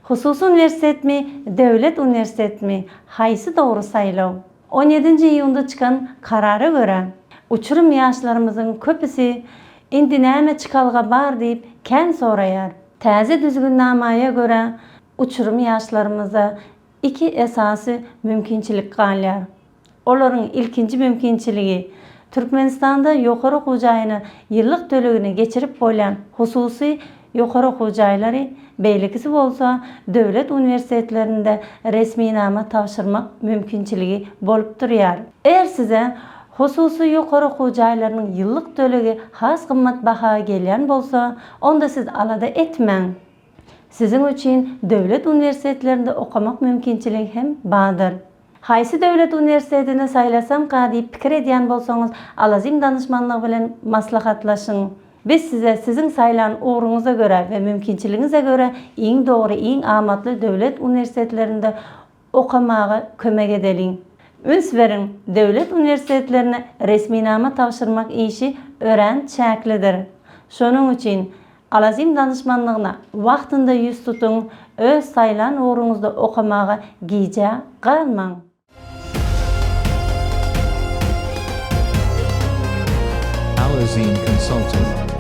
Hususy uniwersitetmi, döwlet uniwersitetmi, haýsy dogry saýlaw? On ýedinji iýunda çykan karara görä, uçurym ýaşlarymyzyň köpüsi indi näme çykalga bar diýip kän soraýar. Täze düzgünnamaýa görä, uçurym ýaşlarymyza iki esasy mümkinçilik galýar. Olaryň ilkinji mümkinçiligi, Türkmenistanda ýokary okuw jaýyna ýyllyk tölegini geçirip bolýan hususy ýokary okuw jaýlary, beýlekisi bolsa döwlet uniwersitetlerinde resminama tabşyrmak mümkinçiligi bolup durýar. Eger size hususy ýokary okuw jaýlarynyň ýyllyk tölegi has gymmat baha gelýän bolsa, onda siz alada etmäň! Siziň üçin döwlet uniwersitetlerinde okamak mümkinçiligi hem bardyr. Haýsy döwlet uniwersitetini saýlasamka diýip pikir edýän bolsaňyz, Alazim danyşmanlygy bilen maslahatlaşyň. Biz size siziň saýlan ugruňyza görä we mümkinçiligiňize görä iň dogry, iň amatly döwlet uniwersitetlerinde okamaga kömek edeliň. Üns beriň, döwlet uniwersitetlerine resminama tabşyrmak işi örän çäklidir. Şonuň üçin Alazim danyşmanlygyna wagtynda ýüz tutuň, öz saýlan ugruňyzda okamaga gijä galmaň! Alazim Consulting.